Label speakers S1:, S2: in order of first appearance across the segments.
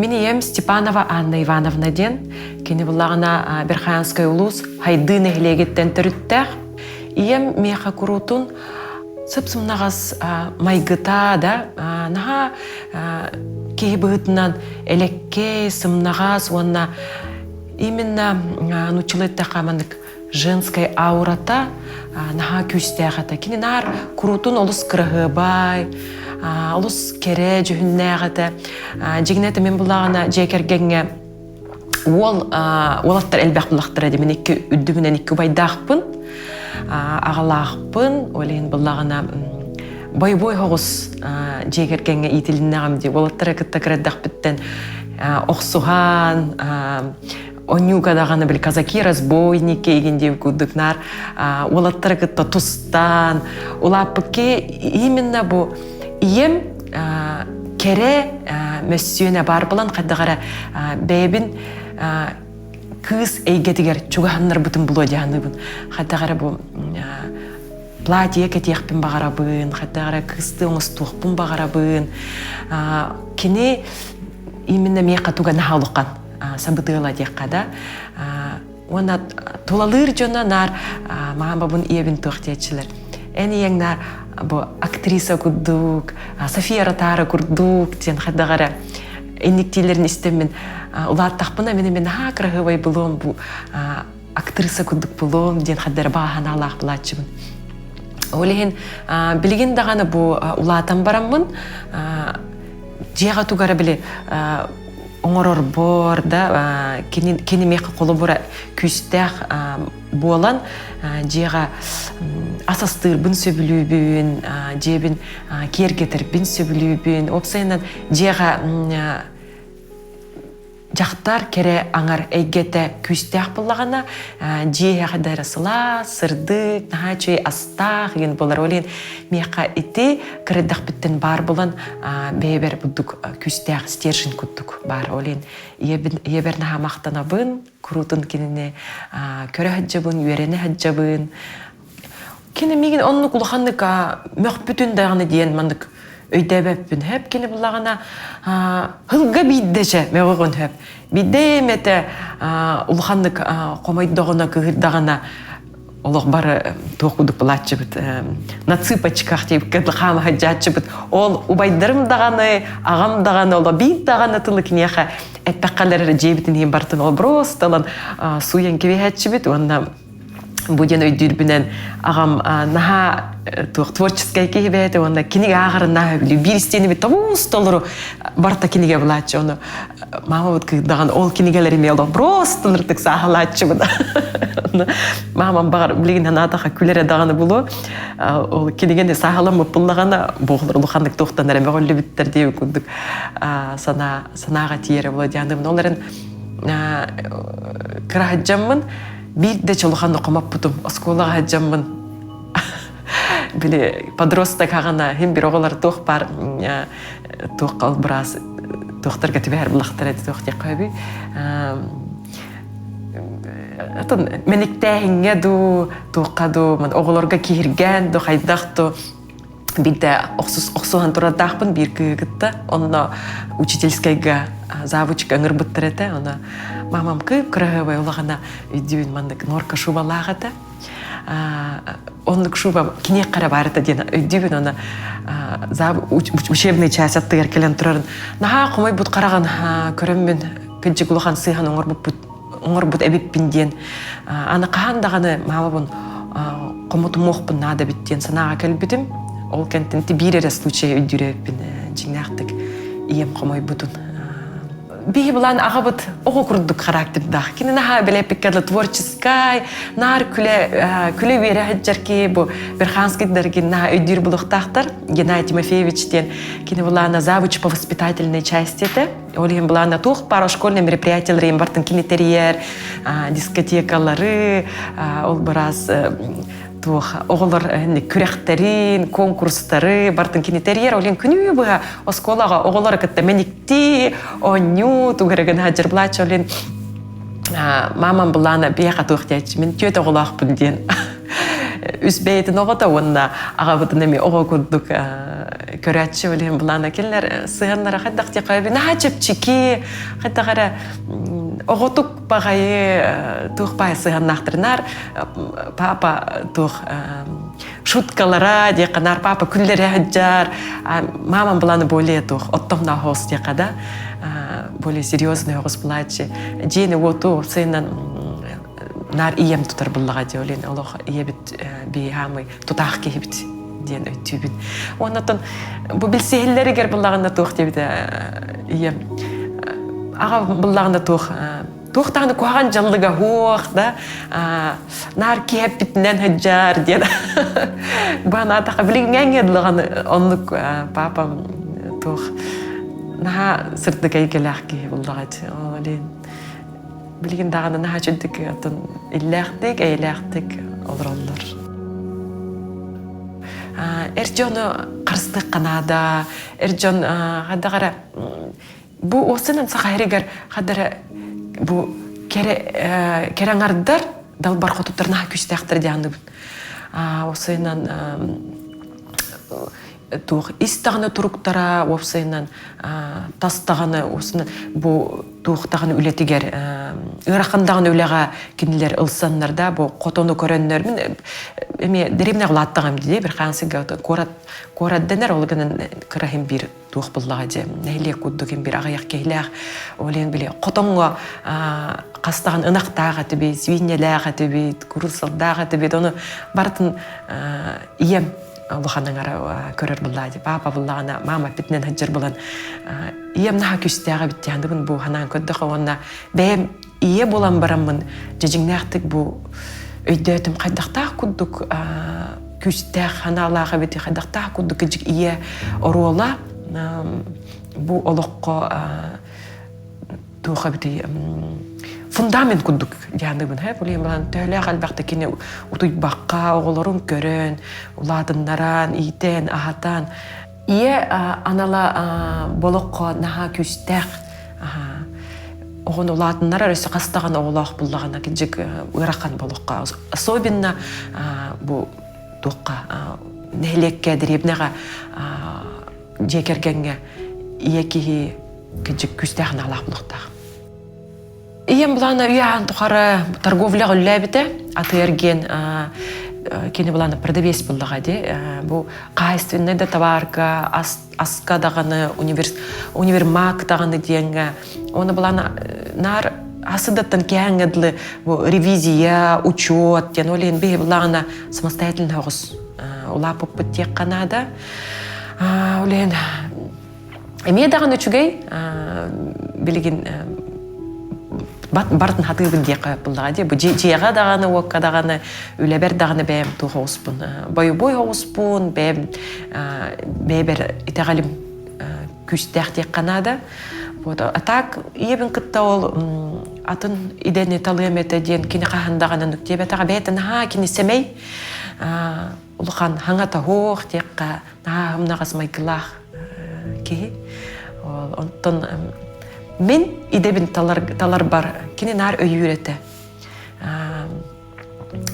S1: Мин ийэм Степанова Анна Ивановна диэн. Кини буллаҕына Верхоянскай улуус Хайдыы нэһилиэгиттэн төрүттээх. Ийэм миэхэ куруутун сып-сымнаҕас майгыта да наһаа киһи быһыытынан элэккэй, сымнаҕас уонна именно нууччалыы эттэххэ маннык женскай аурата наһаа күүстээх этэ. Кини наар куруутун олус кыраһыабай, олус кэрэ дьүһүннээх этэ. Дьиҥинэ этэ мин буллаҕына дьиэ кэргэҥҥэ уол уолаттар элбэх буллахтара дии. Мин икки үрдүбүнэн икки убайдаахпын, аҕалаахпын. Ол иһин буллаҕына бойобуой соҕус дьиэ кэргэҥҥэ иитилиннэҕим дии. Уолаттары кытта кыра эрдэхпиттэн охсуһан, Онньууга даҕаны били казаки разбойники игин диэбит курдук наар уолаттары кытта тустан улааппыкки именно бу ийэм кэрэ мөссүөнэ баар буолан хайдах эрэ бэйэбин кыыс эйгэтигэр чугаһыннарбытын булуо дьаһаныбын хайдах эрэ бу платье кэтиэхпин баҕарабын хайдах эрэ кыыстыы оҥостуохпун баҕарабын кини именно миэхэ туга наһаа улахан сабыдыала диэххэ да уонна тулалыыр дьоно наар маамабын ийэбин туох диэччилэр эн ийэҥ наар бу актриса курдук София Ротара курдук диэн хайдах эрэ инниктиилэрин истэммин улааттахпына мин эмиэ наһаа кыраһыабай булуом бу актриса курдук булуом диэн хайдах эрэ баҕа санаалаах булааччыбын ол иһин билигин даҕаны бу улаатан бараммын дьиэҕэ тугу эрэ били оҥорорбор да кини кини миэхэ холобура күүстээх буолан дьиэҕэ ас астыырбын сөбүлүүбүн дьиэбин киэргэтэрбин сөбүлүүбүн уопсайынан дьиэҕэ дьахтар кэрэ аҥар эйгэтэ күүстээх буоллаҕына дьиэ иһэҕэ да эрэ сылаас, сырдык, наһаа үчүгэй астаах игин буолар. Ол иһин миэхэ ити кырыйдахпыттан баар буолан бэйэбэр бурдук күүстээх стержень курдук баар. Ол иһин ийэбэр наһаа махтанабын, куруутун кинини көрө сылдьабын, үөрэнэ сылдьабын. Кини миигин оннук улаханнык мөхпүтүн даҕаны диэн маннык өйдөөбөппүн хөп кини буллаҕына һылга биирдэ мөҕөҕүн хөп биирдэ эмэтэ улаханнык хомойдоҕуна кыһырдаҕына олох бары туох курдук булааччыбыт на цыпочках диэбиккэ хаама сылдьааччыбыт ол убайдарым даҕаны аҕам даҕаны оло биир даҕаны тылы киниэхэ эппэххэлэр эрэ дьиэбитин иһин бартын ол просто ылан сууйан кэбиһээччибит уонна бу диэн өйдүүрбүнэн аҕам наһаа туох творческай киһи бэйэтэ уонна кинигэ ааҕарын наһаа сөбүлүүр биир истиэнибит тобус толору барыта кинигэ булааччы ону маамабыт кыырдаҕын ол кинигэлэри эмиэ олох просто ыныртык сааһылааччыбыт маамам баҕар билигин санаатахха күлэрэ даҕаны булуо ол кинигэни сааһыламмыт буллаҕына буолар улаханнык туохтан эрэ мөҕүллүбүттэр диэбит курдук санаа санааҕа тиийэрэ буолуо диэн ол эрэн кыраһадьаммын Биир да чулуханны хомоппутум. Оскуолаҕа сылдьаммын били подросток аҕана хим бир оҕолор туох баар туох быраас туохтарга түбэһэр булахтар эти туох диэххэ сөбүй атын мэниктээһиҥҥэ дуу туохха дуу оҕолорго киһиргээн дуу хайдах дуу биирдэ охсуһан турардаахпын биир кыыһы кытта онно учительскайга завучка ыҥырбыттар этэ ону мамам кыып кыраһыабай улахана өйдүүбүн маннык норка шубалаах этэ оннук шуба киниэххэ эрэ баар этэ диэн өйдүүбүн оны учебный часть аттыгар кэлэн турарын наһаа хомойбут хараҕын көрөммүн кырдьык улахан сыыһан оҥорбуппут оҥорбут эбиппин диэн аны хаһан даҕаны маамабын хомотумуохпун наада эбит диэн санааҕа кэлбитим ол кэнтэн биир эрэ случай өйдүүр эбиппин дьиҥнээхтик ийэм хомойбутун биһи былаан аҕабыт оҕо курдук характердаах кини наһаа билэппиккэ дылы творческай наар күлэ күлэ үөрэ сылдьар киһи бу Верханский даргин наһаа өйдүүр булуохтаахтар Геннадий Тимофеевич диэн кини былаана завуч по воспитательной части этэ Ол иһин былаана туох баар школьный мероприятиялары иһин бартын кини тэрийэр, дискотекалары, ол быраас туох оҕолор күрэхтэрин, конкурстары бартын кини тэрийэр. Ол иһин күнүү быһа оскуолаҕа оҕолору кытта мэниктии, оонньуу, тугу эрэ гына сылдьар былааччы. Ол иһин мамам былаана биэхэ туох диэччи, мин түөт оҕолоохпун диэн. үс бэйэтин оҕото уонна аҕабытын эмиэ оҕо курдук көрөөччү билиһин былаана кинилэр сыһыаннара хайдах диэххэ наһаа чэпчэки хайдах эрэ оҕотук баҕайы туох баай сыһыаннаахтарынаар папа туох шуткалара диэххэ наар папа күллэрэ сылдьар мамам былааны более туох оттомноох оҕус диэххэ да более серьезный оҕус булааччы дьиэни уоту сыйынан наар ийэм тутар буллаҕа дии олин олох ийэбит биһаамый тутаах киһибит диэн өйдүүбүн уоннатон бу билсиһиллэригэр буллаҕына туох диэбитэ ийэм аҕа буллаҕына туох туох даҕаны куһаҕан дьаллыга суох да наар киһэппитинэн сылдьар диэн банаатаха билиҥҥээҥҥэ дылаҕаны оннук папам туох наһаа сырдык эйгэлээх киһи буллаҕа ол илин билигин даҕаны наһаа үчүгдүк атын иллээхтик эйэлээхтик олороллор эр дьону харыстыахха наада эр дьон хайдах эрэ Бу уопсайынан саха сиригэр хадара бу кэрэ кэрэ аҥардар далбар хотуттар наһаа күүстээхтэр диэханыбын. Уопсайынан туох ис даҕаны туруктара уопсайынан тас даҕаны уопсайынан бу туох даҕаны үлэтигэр ыарахан даҕаны үлэҕэ кинилэр ылсаннар да бу хотону көрөннөр мин эмиэ дэриэбинэҕэ улааттаҕым дии бир хаансыга куорат куорат дэнэр ол гынан кыраһым биир туох буллаҕа дьэ нэһилиэк курдук бир аҕыйах киһилээх ол иһин били хотоҥҥо хастаҕын ынахтаах этибит свиньялээх этибит курусалдаах этибит ону барытын ийэм улахан аҥара көрөр буллаа дии папа буллаҕына мама эппитинэн сылдьар булан ийэм наһаа күүстээх эбит диэн бу ханаан көрдөхө уонна бэйэм ийэ буолан бараммын дьиҥнээхтик бу өйдөөтүм хайдахтаах курдук күүстээх санаалаах эбит хайдахтаах курдук кыдьык ийэ оруола бу олоххо туох эбитий фундамент курдук дианыбын һэ булиэн балан төһөлөөх элбэхтэ кини утуйбакка оҕолорун көрөн улаатыннаран иитэн аһатан Ийэ анала болоххо наһаа күүстээх оҕону улаатыннарар өссө хас даҕаны оҕолоох буллаҕына кырдьык ыарахан болоххо особенно бу туохха нэһилиэккэ дэриэбинэҕэ дьиэ кэргэҥҥэ ийэ киһи кырдьык күүстээх аналаах буолуохтаах. Ийэм былаана үйэ тухары торговляҕа үллээбитэ. Атыы-эргиэн кини былаана продавец буоллаҕа дии. Бу хаһайственнай да товарга, аска даҕаны, универмаг даҕаны диэҥҥэ. Оны былаана наар асыдаттан кээҥҥэ дылы бу ревизия, учет диэн ол иһин биһи былаана самостоятельно оҕус улааппыппыт диэххэ наада. Ол иһин Эмиэ даҕаны үчүгэй, билигин бартын хатыыбын диэххэ буллаҕа дии. Бу дьиэҕэ даҕаны, уокка даҕаны, үлэбэр даҕаны бэйэм туох оҕуспун, бойобуой оҕуспун, бэйэм бэйэбэр итэҕэлим күүстээх диэххэ наада. Вот, а так ийэбин кытта ол атын идэни талыам этэ диэн кини хаһан даҕаны нүктиэбэтэҕэ бэйэтэ наһаа кини сэмэй улахан хаҥата суох диэххэ наһаа ымнаҕас майгылаах киһи. Онтон мин идэбин таларбар кини наар өйүүр этэ.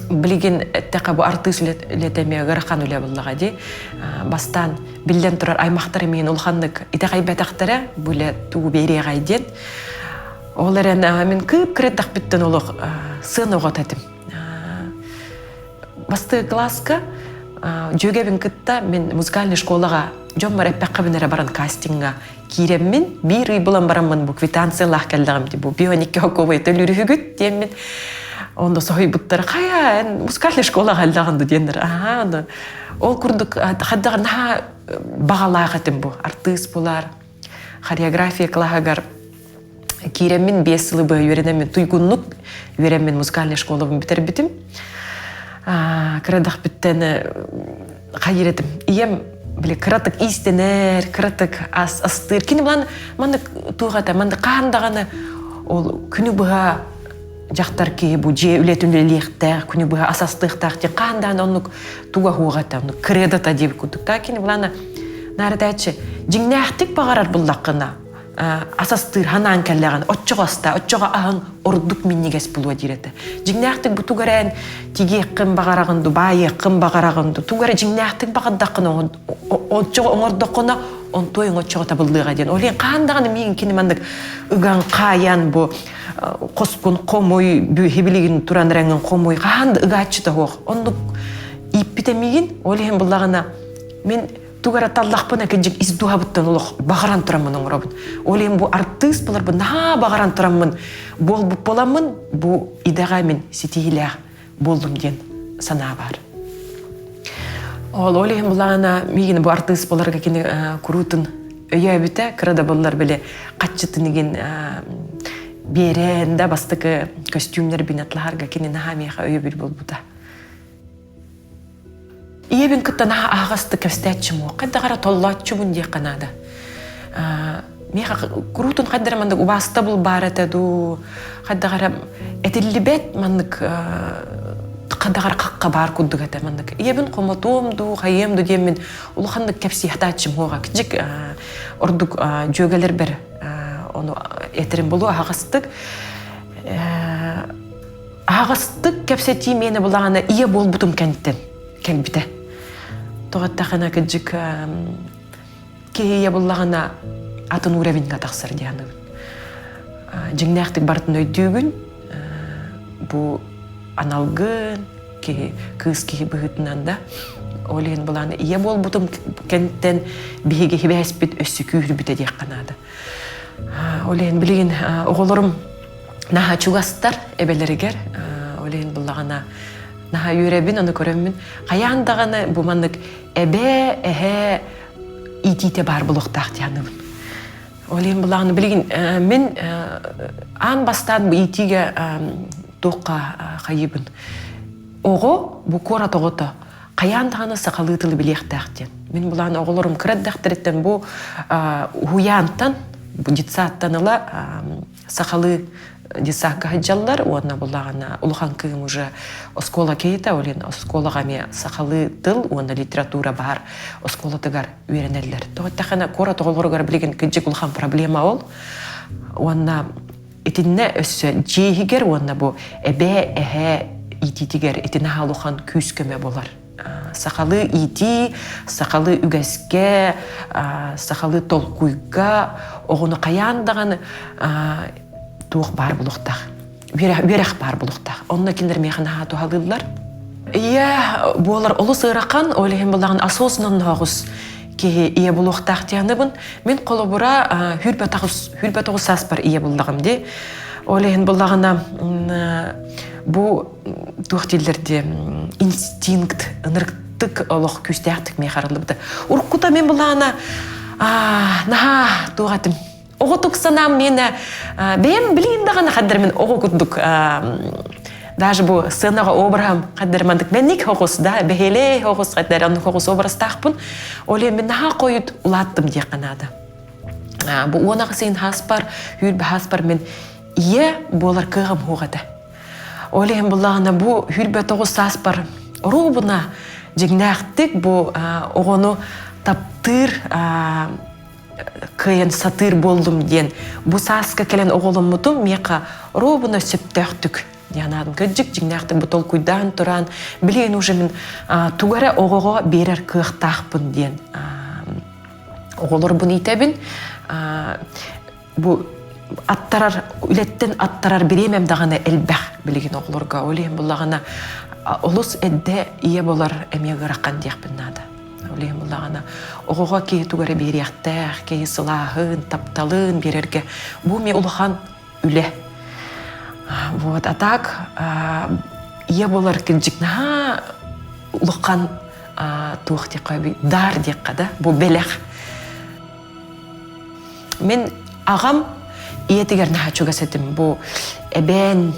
S1: Билигин эттэххэ бу артыыс үлэтэ эмиэ ыарахан үлэ буоллаҕа дии. Бастаан биллэн турар аймахтар миин улаханнык итэҕэйбэтэхтэрэ бу үлэ тугу биэриэҕэй диэн. Ол эрэн мин кыып-кыра эрдэхпиттэн олох сыана оҕото этим. Бастакы кылааска дьүөгэбин кытта мин музыкальнай школаҕа дьоммор эппэххэ эрэ баран кастиҥҥа киирэммин биир ый булан бараммын бу квитанциялаах кэллэҕим дии бу бионикке хокуобай төлүүрүһүгүт диэммин онно соһуйбуттара хайа эн музыкальнай школаҕа эллэҕин ду диэннэр аhaa ону ол курдук хайдах наһаа баҕалаах этим бу артыыс булар хореография кылааһыгар киирэммин 5 сылы быһа үөрэнэммин туйгуннук үөрэммин музыкальнай школабын бүтэрбитим кырадахпыттан хайыр этим ийэм били кыратык иистэнэр кыратык ас астыыр кини булан маннык туох этэ маннык хаһан даҕаны ол күнү быһа дьахтар киһи бу дьиэ үлэтин үлэлиэхтээх күнү быһа ас астыахтаах диэн хаһан даҕаны оннук туга суоҕа этэ оннук кредота диэбит курдук та кини булана наарытааччы дьиҥнээхтик баҕарар буллаххына. Асастыыр ханаан кэллэҕин оччоҕо аста, оччоҕо аһын ордук минньигэс булуо диир этэ. Дьиҥнээхтик бу тугу эрээн тигиэххин баҕараҕын ду, баайыаххын баҕараҕын ду, тугу эрэ дьиҥнээхтик баҕардаххына оччоҕо оҥордоххуна онтуойуҥ оччоҕо табыллыаҕа диэн. Ол иһин хаһан даҕаны миигин кини маннык ыган хаайан бу хоскун хомуй, бүһи туран эрэҥин хомуй, хаһан да ыгааччыта суох. Оннук ииппитэ миигин, ол иһин буллаҕына мин тугу эрэ таллахпына кырдьык ис дууһабыттан олох баҕаран тураммын оҥоробун. Ол иһин бу артыыс буоларбын наһаа баҕаран тураммын буолбут буоламмын бу идэҕэ мин ситиһиилээх буоллум диэн санаа баар. Ол ол иһин булаана миигин бу артыыс буоларга кини куруутун өйөөбүтэ, кыра да буоллар били хаччытын игин биэрэн да бастакы көстүүмнэрбин атлаһарга кини наһаа миэхэ өйөбүл буолбута. Ийэбин кытта наһаа аһаҕастык кэпсэтээччим уох. Хайдах эрэ толлооччубун диэххэ наада. Миэхэ куруутун хайдах эрэ маннык убаастабыл баар этэ дуу, хайдах эрэ этиллибэт маннык хайдах эрэ хахха баар курдук этэ маннык. Ийэбин хомотуом дуу, хайыам дуу диэммин улаханнык кэпсиэхтааччым уоҕа. Кичик ордук дьүөгэлэрбэр ону этэрим булу аһаҕастык. Аһаҕастык кэпсэтии миэнэ булаҕына ийэ буолбутум кэнниттэн кэлбитэ. Тоҕо эттэххинэ кырдьык киһи ийэ буллаҕына атын уровеньга тахсар дии саныыбын. Дьиҥнээхтик барытын өйдүүгүн, бу аналгын, киһи, кыыс киһи быһыытынан да. Ол иһин былааны ийэ буолбутум кэнниттэн биһиги сибээспит өссө күүһүрбүтэ диэххэ наада. Ол иһин билигин оҕолорум наһаа чугастар эбэлэригэр. Ол иһин буллаҕына наһаа үөрэбин, ону көрөммүн. Хайаан даҕаны бу маннык эбээ, эһээ иитиитэ баар буолуохтаах дии саныыбын. Ол иһин буллаҕына билигин мин аан бастаан бу иитиигэ туохха хайыыбын. Оҕо бу куорат оҕото хайаан даҕаны сахалыы тылы билиэхтээх диэн. Мин булаан оҕолорум кыра эрдэхтэриттэн бу уһуйаантан, бу детсадтан ыла сахалыы детсадка сылдьаллар уонна буллаҕына улахан кыым уже оскуола киһитэ, ол иһин оскуолаҕа эмиэ сахалыы тыл уонна литература баар оскуолатыгар үөрэнэллэр. Тоҕо эттэххинэ куорат оҕолоругар билигин кырдьык улахан проблема ол. Уонна Итиннэ өссө дьиэ иһигэр уонна бу эбээ, эһээ иитиитигэр ити наһаа улахан күүс-көмө буолар. Сахалыы иитии, сахалыы үгэскэ, сахалыы толкуйга оҕону хайаан даҕаны туох баар буолуохтаах. Үөрэх баар буолуохтаах. Онно кинилэр миэхэ наһаа туһалыыллар. Ийэ буолар олус ыарахан, ол иһин буллаҕын осознанно оҕус киһи ийэ булуохтаах дианыбын. Мин холобура 29 сааспар ийэ буллаҕым дии. Ол иһин буллаҕына бу туох дииллэр дии инстинкт ынырыктык олох күүстээхтик миэхэ арыллыбыта. Уруккута мин буллаҕына наһаа туох этим оҕотук санаам миэнэ бэйэм билигин даҕаны хаддар мин оҕо курдук даже бу сценаҕа образым хаддар мандык бэнник оҕус да бэһиэлэй оҕус хаддар оннук оҕус образтаахпын ол иһин мин наһаа хойут улааттым диэххэ наада бу 18 ыйын хааспар 20 хааспар мин ийэ буолар кыаҕым суох этэ ол иһин буллаҕына бу 29 сааспар оруобуна дьиҥнээхтик бу оҕону таптыыр кыайан сатыыр буоллум диэн бу сааска кэлэн оҕоломмутум миэхэ ровно сөптөөхтүк диэн анаадым. Кырдьык дьиҥнээхтик бу толкуйдаан туран билигин уже мин тугу эрэ оҕоҕо биэрэр кыахтаахпын диэн оҕолорбун иитэбин. Бу аттарар үлэттэн аттарар бириэмэм даҕаны элбэх билигин оҕолорго. Ол иһин буллаҕына олус эрдэ ийэ болар эмиэ ыарахан диэхпин наада. Ол иһин буллаҕына оҕоҕо киһи тугу эрэ биэриэхтээх, киһи сылааһын, тапталын биэрэргэ бу эмиэ улахан үлэ. Вот, а так ийэ буолар кырдьык наһаа улахан туох диэххэ дар диэххэ да, бу бэлэх. Мин аҕам ийэтигэр наһаа чугас этим. Бу эбээн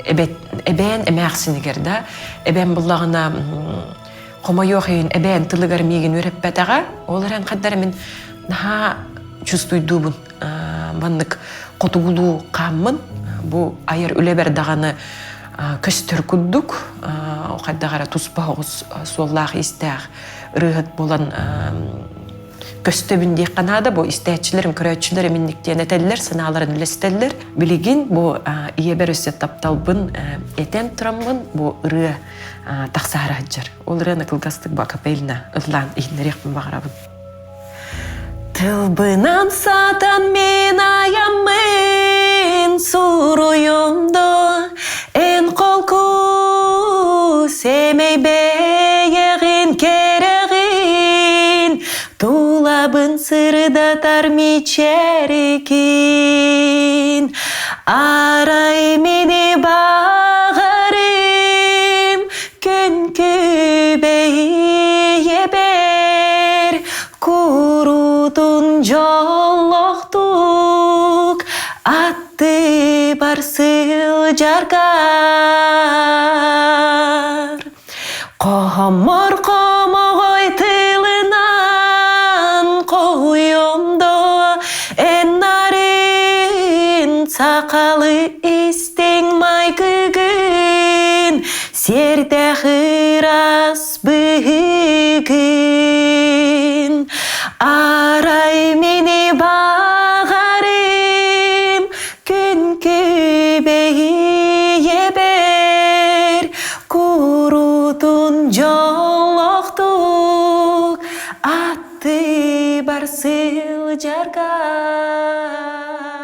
S1: эбээн эмээхсинигэр да эбээн буллаҕына хомойуох иһин эбээн тылыгар миигин үөрэппэтэҕэ. Ол эрэн хаддара мин наһаа чувствуйдуубун. Маннык хотугулуу хааммын. Бу айар үлэбэр даҕаны көстөр курдук хайдах эрэ туспа оҕус суоллаах-иистээх ырыаһыт буолан. көстөбүн диэххэ наада бу истээччилэрим, көрөөччүлэрим инник диэн этэллэр, санааларын үлэстэллэр. Билигин бу ийэбэр өссө тапталбын этэн тураммын бу ырыа тахсаары сылдьар. Ол ырыаны кылгастык бу акапельно ыллаан иһиннэриэхпин баҕарабын. Тылбынан сатан мин айаммын суруйум до эн холку сэмэй бэйэҕин кэрэҕин тулабын сырдатар мичээрикин арай мини баҕарым күн күбэй ийэбэр Курутун дьоллоохтук аттыбар сылдьаргар Хоһоммор хомоҕой тылынан хоһуйом до эн нарын сахалы истиҥ майгыгын сиэрдээх ыраас быһыгын арай мини баҕарым күн күбэй ийэбэр курутун дьоллоохтук аттыбар сылдьаргар.